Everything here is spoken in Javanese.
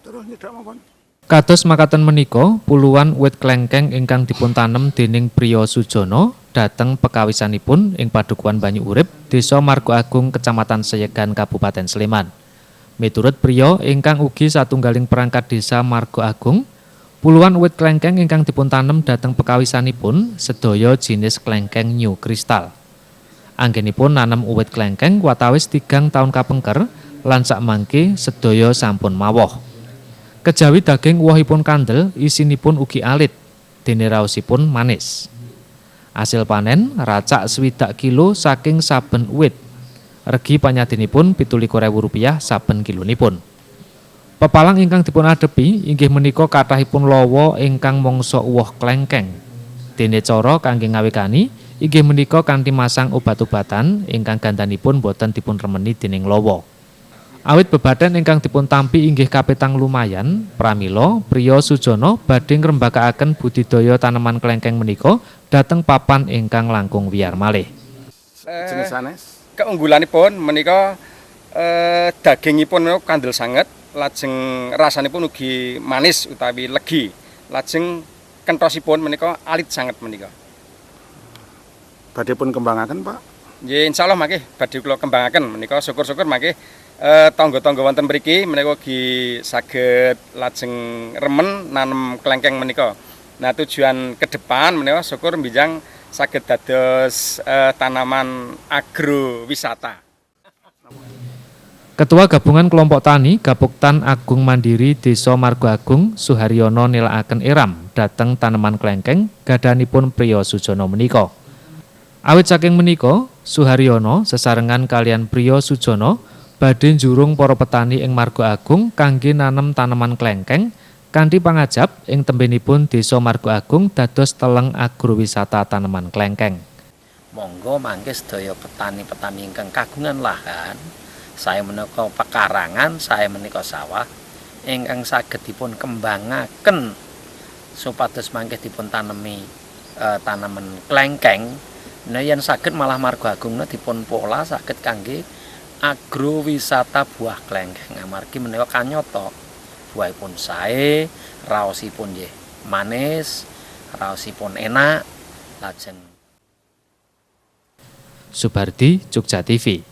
Terus nyedak mawon. Kados makaten menika, puluhan wit klengkeng ingkang dipuntanem dening Priyo Sujono dhateng pekawisanipun ing Padukuhan Banyu Urip, Desa Margo Agung, Kecamatan Seyegan, Kabupaten Sleman. Miturut Priyo ingkang ugi satunggaling perangkat desa Margo Agung, puluhan wit klengkeng ingkang dipuntanem dhateng pekawisanipun sedaya jinis klengkeng New Crystal. Anggenipun nanem uwit klengkeng watawis 3 taun kapengker lan sakmangke sedaya sampun mawoh. Kejawi daging wohipun kandel, isinipun ugi alit, dene raosipun manis. Asil panen racak 60 kilo saking saben uwit. Regi panyadenipun Rp27.000 saben kilonipun. Pepalang ingkang dipunadepi inggih menika kathahipun lawa ingkang mangsa uwoh klengkeng. Dene cara kangge ngawekani inggih menika kanthi masang obat-obatan ingkang gandanipun boten dipunremeni dening lawa. Awit bebaten ingkang dipun tampi inggih kapetang lumayan, pramila Priyo Sujono badhe ngrembakakaken budidaya tanaman klengkeng menika dhateng papan ingkang langkung wiyar malih. Jenis sanes. Keunggulanipun menika dagingipun menika kandel sanget, lajeng rasanipun ugi manis utawi legi. Lajeng kentosipun menika alit sanget menika. Badhe pun kembangaken, Pak. Nggih, insyaallah mangke badhe kula kembangaken menika, syukur-syukur mangke tangga-tangga wonten mriki menika ugi saged lajeng remen nanem klengkeng menika. Nah, tujuan ke depan menika syukur mbinjang saged dados tanaman agrowisata. Ketua Gabungan Kelompok Tani Gapoktan Agung Mandiri Desa Margo Agung Suharyono nilakaken eram dhateng tanaman klengkeng gadhanipun Priyo Sujono menika. Awit saking menika, Suharyono sesarengan kaliyan Priyo Sujono badhe njurung para petani ing Margo Agung kangge nanem tanaman klengkeng kanthi pangajap ing tembenipun Desa Margo Agung dados teleng agrowisata tanaman klengkeng. Monggo mangke sedaya petani-petani ingkang kagungan lahan, saya menika pekarangan, saya menika sawah ingkang saged dipun kembangaken supados mangke dipun tanemi tanaman klengkeng. Nah, yen saged malah Margo Agungna dipun pola saged kangge agrowisata buah klengkeng. Amargi menika kanyata buahipun sae, raosipun nggih manis, raosipun enak, lajeng Subardi, Jogja TV.